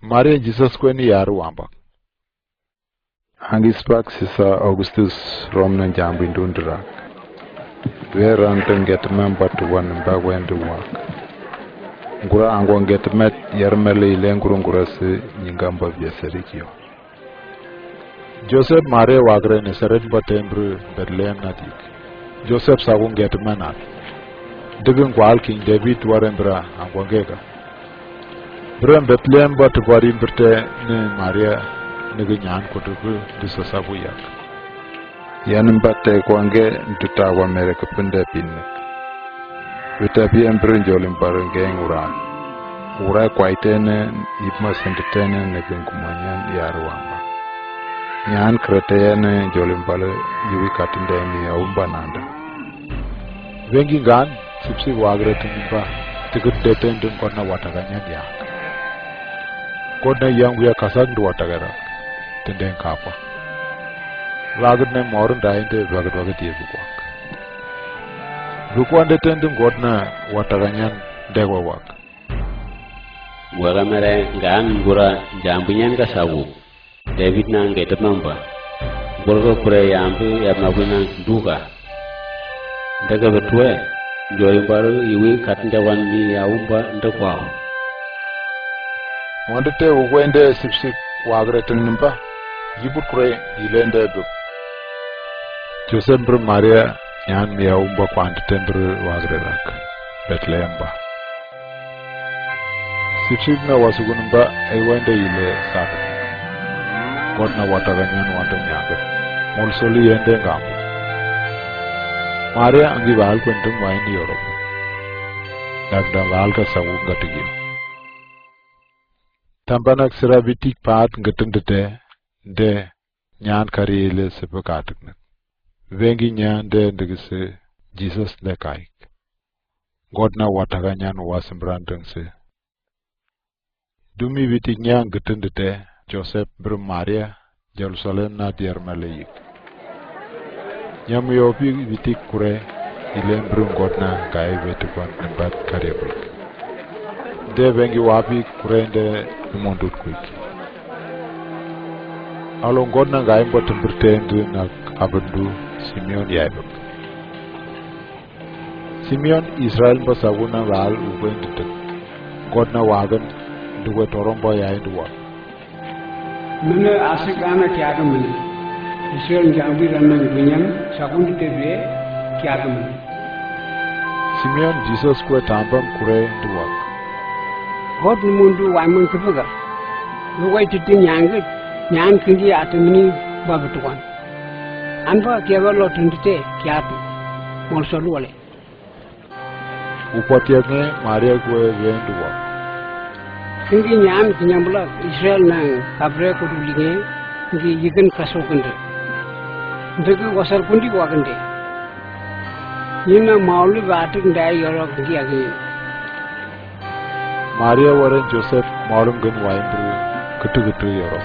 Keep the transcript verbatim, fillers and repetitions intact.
Maria Jisas kwe ni yar wamba. Angi spak Sisa Augustus rom ne jambi ndundirak. Were ran te nget me mbat wan mba wendi wak. Ngura angwa nget me yer mele ile nguru ngura si nyinga mba bia Serikio. Josep Maria wagre Nasaret mba te mbri Betlehem nadik. Josep sagu nget me nat. Digi ngwal King David ware mbira angwa ngega. Mbira Betlehem mba tibari mbirte ne Maria nigi nyan kutubi di sasabu yak. Yan mba te kwa nge nduta wa mere kipinde pinne. Wita bia mbiri njoli mbari nge ngura. Ngura kwaitene ipma senditene ne binkumanyan yar wamba. Nyan kretene njoli mbali yiwi katinde mi aumba nanda. Wengi ngan sipsip wagre tindimba tikit deten din kotna wataga nyan ya. Kotna yang wia kasak ndu wataga ra tindin kapa. Wagit ne moru ndainde wagit wagit ye bukwak. Bukwan deten din kotna wataga nyan degwa wak. Wega mere ngan ngura jambi nyan ka sawu. David na nge te mamba. Ngura ko kure yambi ya mabina duka. Ndege betwe. Njoli mbari iwi katinde wan mi aumba nde kwao. Wande te ugwende sipsip wagre tindimba. Yibut kure ilende buk. Josep mbiri Maria nyan mi aumba kwande te mbiri wagre rak. Betlehem mba. Sipsip na wasugun mba ei wende ile saka. Kotna wataga nyan wande nyake. Molsoli yende ngam. Maria angi wal kwendung wain yorop. Dagda wal ka sagu ngatigio. Tambanak sira witik pat ngetindite de nyan kari ile sipe katikne. Wengi nyan de ndigisi Jisas de kaik. Kotna wataga nyan wasimbrandung si. Dumi witik nyan getindite Josep mbiri Maria Jerusalem na diar mele yik. Nyam yopi witik kure ile mbiri kotna gai wetikwan nimbat kariabik. De wengi wapi kure nde nimondut kwik. Alo kotna gai mbot mbirte ndu na abindu Simeon yaibik. Simeon Israel mba sagu na wal ugwe ndutuk. Kotna wagen nduwe toromba yain duwa. Mene asik ana kiadu mene. Israel njambi ranan gunyam sagu ndute be kiadu mene. Simeon Jisas kwe tambam kure duwa. Kot nimundu waiman kibuga. Lugai titi nyangit nyan kingi atemini babitukwan. Anba kiaba lo tundite kiatu. Molsolu wale. Ukwatiak nge Maria kwe wendu wa. Kingi nyan kinyambula Israel na kabre kudu linge ngi yigen kaso kende. Ndege wasal kundi wakende. Nyina maulu batik ndai yoro kingi agi. Maria ware Josep maulum gen wain bru kutu kutu yoro.